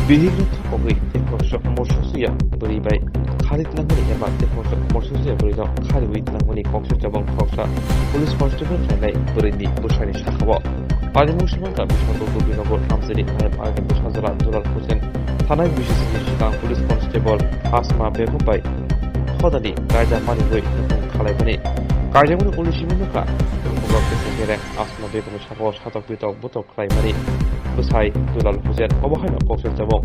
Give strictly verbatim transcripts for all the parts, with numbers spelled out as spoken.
Bihikno thopogwi tei khoroksa morsoksuya bwrwi bai khari twlangmani eba tei khoroksa morsoksuya bwrwino khariwi twlangmani koksilchabang khoroksa police constable khlainai bwrwini bwsani sakao. Paimung Sumangkha Biswanath Gopinagar Amchaini Nayab Agini Bwsajwla Dural Hussain thanai B C C ni swkang police constable Asma Begum bai khodani kaida maniwi nukhung khalaimani. Kaijakmani uli simi nukha nukhungo kisa kereng Asma Begumni sakao satok pitok butok khlaimani bwsai Dural Hussain. Obo haino koksilchabang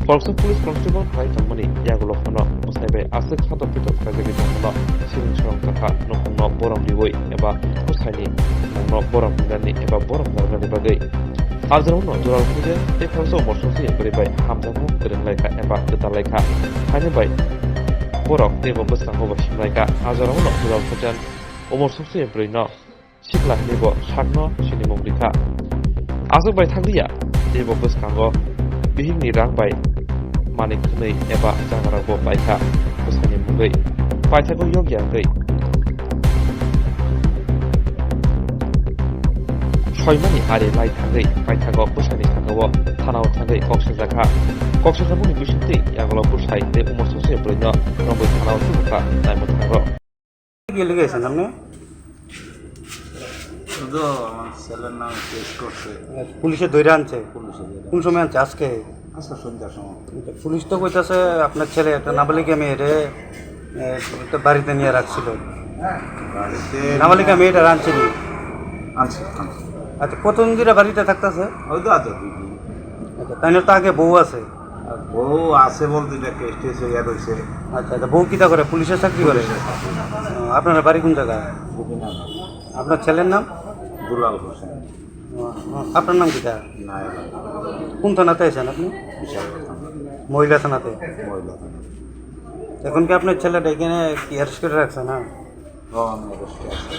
khoroksa police constable khlai tongmani yagulo phano bwsai bai aswk satok pitok khlaijagwi tongmano siring sorong tongkha nukhungno borom riwi eba bwsaini mungno borom rinani eba borom narwknani bagwi. Ajrauno Dural Hussain tei khoroksa morsoksuya bwrwi bai hamjakmung kwrwng laikha eba kwtal laikha. Haini bai borok teibo bwskango bo himlaikha. Ajrauno Dural Hussain o morsoksuya bwrwino sikla hinwi bo sakno sinimung rikha. Aswk bai thanglia teibo bwskango bihikni rang bai manwi khwnwi eba jagarokbo paikha bwsani mungwi. Paithago yokya wngwi soimani ari lai thangwi paithago bwsani sakao thanao thangwi kok sajakha. Kok sajakmani bisingtwi yagulo bwsai tei umor sose bwrwino romwi thanao tubukha naimwthangro. কি লিখেছেন আপনি? শুধু আমার ছেলের নামে কেস করছে। পুলিশে ধরে আনছে? পুলিশে ধরে কোন সময় আনছে? আজকে? আজকে সন্ধ্যার সময়। আচ্ছা, পুলিশ তো কইতাছে আপনার ছেলে একটা নাবালিকা মেয়েরে, এ, একটা বাড়িতে নিয়ে রাখছিল। বাড়িতে নাবালিকা মেয়েটা আনছেনি? আনছে, আনছে। আচ্ছা, কতদিন ধরে বাড়িতে থাকতেছে? ওই তো আজ দুই দিন। আচ্ছা, তাই না তো আগে বউ আছে? আর বউ আছে বলতে এটা কেস টেস হইয়া রয়েছে। আচ্ছা, আচ্ছা, বউ কিতা করে? পুলিশের চাকরি করে? পুলিশের চাকরি। ও, আপনার বাড়ি কোন জায়গায়? গোপীনাথ। আপনার ছেলের নাম? দুলাল হোসেন। ও, ও, আপনার নাম কিতা? নায়ক। কোন থানাতে আছেন আপনি? বিশাল থানা। মহিলা থানাতে? মহিলা থানা। এখন কি আপনার ছেলেটা এখানে কি অ্যারেস্ট করে রাখছে না? ও, আমি অ্যারেস্টে আছি।